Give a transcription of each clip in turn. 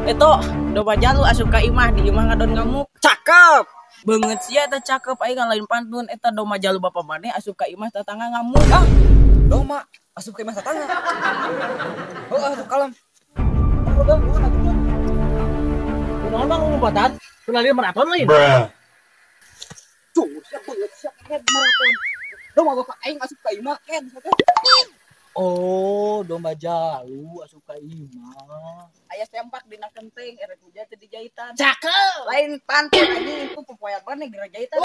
Itu domba jalu asup ka imah di imah ngadon ngamuk. Cakep. Beungeut sia teh cakep aing lain pantun eta domba jalu bapa maneh asup ka imah tetangga ngamuk. Ah, domba asup ka imah tetangga. Heuh atuh kalem. Kunaon bang lompatan? Kunaon maraton lain? Tuh, sia beungeut sia head maraton. Domba bapak aing asup ka imah ken. Oh, domba jalu asup ka imah. Aya sempak dina kenteng erek hujan teu dijahitan. Cakep. Lain pantun anjing itu popoean maneh geura jahitan.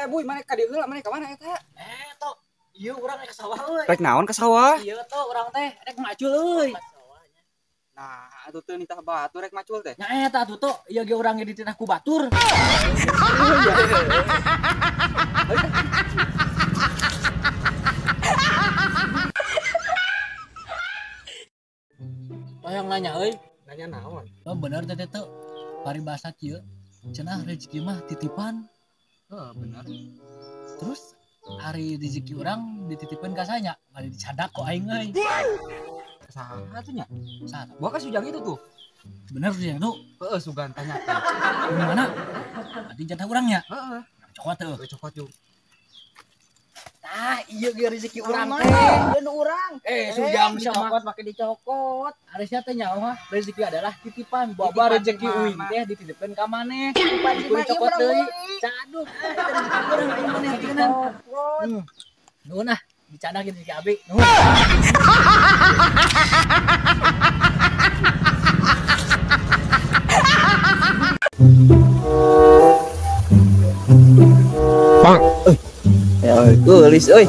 Buy, maneh ka dieu heula, maneh ka mana eta? Tok. Ieu urang rek ka sawah euy. Rek naon ka sawah? Ieu tok urang teh rek macul euy. Nah, atuh teu nitah batur rek macul teh. Nya eta atuh tok, ieu ge urang ge dititah ku batur. Hayang nanya euy. Nanya naon? Oh bener teh teh paribasa kieu. Cenah rezeki mah titipan. Heeh, bener. Terus hari rezeki urang dititipkeun ka sanya, bari dicadak ku aing euy. Saha tuh nya? Saha? Gua kan Sujang itu tuh. Bener Sujang itu? Heeh, Sugan tanya. Gimana? Berarti jatah urang nya? Heeh. Cokot teu. Cokot yuk. Tah, ieu ge rezeki urang teh. Ieu nu urang. Sujang sama dicokot make dicokot. Ari sia teh nyaho mah rezeki adalah titipan. Bawa rezeki uing teh dititipkeun ka maneh. Titipan Kudu cokot deui. Caduk. Eta rezeki urang aing maneh teunan. Nuhun ah, dicadak rezeki abi. Nuhun. Bang. Ya, geulis euy.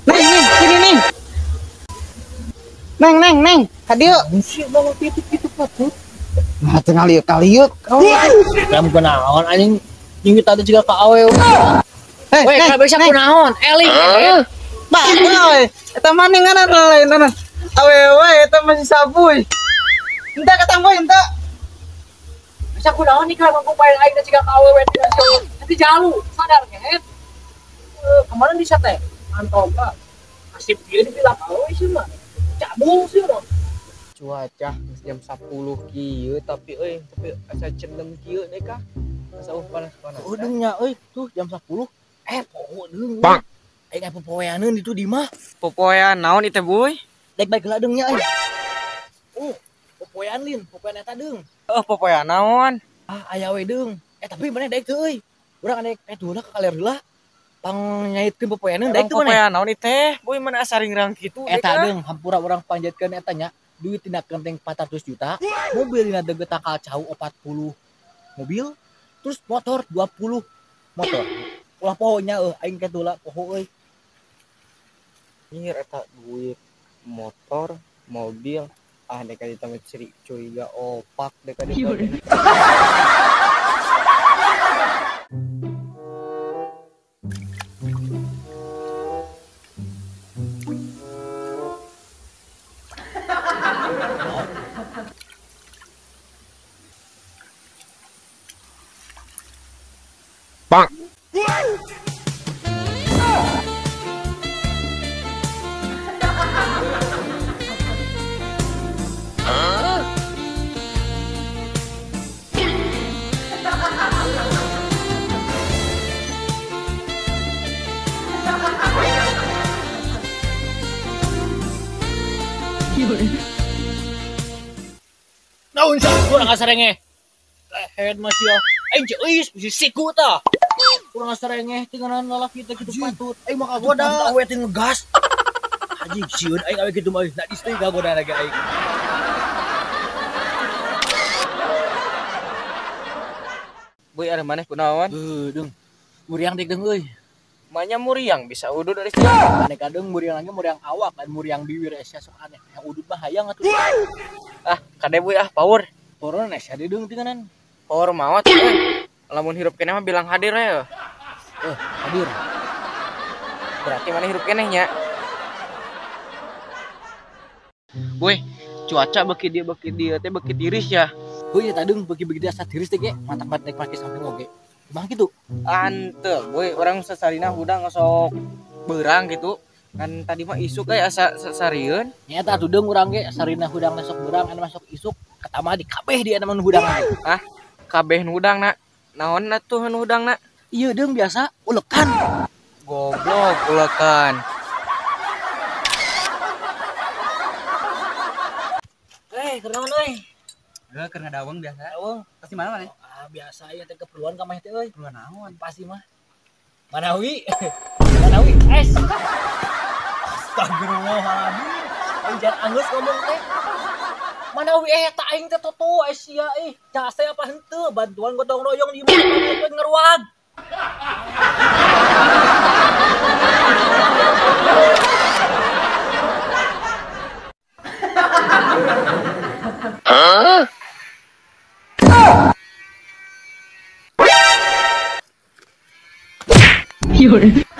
Neng, neng, sini neng. Neng, neng, neng, ka dieu. Sih bangun kitu-kitu patut. Nah, teu ngaliuk-kaliuk. Jam kunaon anjing jeung tadi juga ka awewe. Hei, weh, ka bisa kunaon? Eling. Bah, euy. Eta mah ngaran lain ngaran. Awewe eta masih sabuy. Entah katang boy, entah. Bisa kunaon nikah mangku paen aing teh jiga ka awewe teh. Nanti jalu, sadar ngehet. Kemarin di sate antoka. Asip dia dibilang awewe sih mah. Cabul sih mah. Cuaca jam 10 kieu tapi euy, tapi asa cendeng kieu deui kah. Asa panas-panas. Oh deungnya euy, tuh jam 10. Poho deung. Aing aya popoeaneun ditu di mah. Popoean naon ieu teh, Buy? Dek bae geula deungnya euy. Oh, popoean lin, popoean eta deung. Heuh, popoean naon? Ah, aya we deung. Tapi maneh daek teu euy. Urang daek heula ka kaler heula. Pang nyaitkeun popoeaneun daek teu maneh. Popoean naon ieu teh? Buy mana asa ringrang kitu. Eta deung, hampura urang panjatkeun eta nya. Duit tina kenteng 400 juta, mobil dina deukeut tangkal cau 40 mobil, terus motor 20 motor. Ulah poho nya euy, aing teh heula poho euy. Nyir eta duit motor, mobil, ah dek ka ditambah curiga opak dek ka ditambah. Bang. Naon sah kurang asarenge. Lehed masih ya. Aing ceuis bisi siku tah. Kurang asarenge tinggalan lalaki teh kitu patut. Aing mah kagoda. Awe teh ngegas. Anjing sieun aing awe kitu mah euy. Najis teh kagoda lagi aing. Buy ari maneh kunaon? Heuh, deung. Muriang dek deung euy. Manya muriang bisa udud dari sia. Aneh kadang muriang lagi muriang awak kan muriang bibir sia sok aneh. Yang udud mah hayang atuh. Ah, kade buy ah power. Power sia deung tinggalan. Power maot euy. Lamun hirup keneh mah bilang hadir we. Hadir. Berarti mana hirup keneh nya. Buy, cuaca beki dia teh beki tiris ya. Heuh ya tadung beki-beki asa tiris teh ge, mantap banget naik parkir samping oge. Kumaha kitu? Ante, boy, orang sasarina hudang sok beurang gitu. Kan tadi mah isuk euy asa sasarieun. Nya eta atuh deung urang ge sarina hudang sok beurang anu masuk isuk katama di kabeh di eta mah nu hudang. Hah? Kabeh nu hudang na. Naon atuh nu hudang na? Ieu deung biasa ulekan. Goblok ulekan. Keur naon euy? Heuh, keur ngadaweng biasa. Daweng. Pasti mana maneh? Ah, biasa ieu teh keperluan ka maneh teh euy. Keperluan naon? Pasti mah. Manawi. Manawi es. Astagfirullahaladzim. Aing jangan anggeus ngomong teh. Manawi eta aing teh toto sia ih. Jase apa henteu bantuan gotong royong di imah ngeruag. Huh? 有人。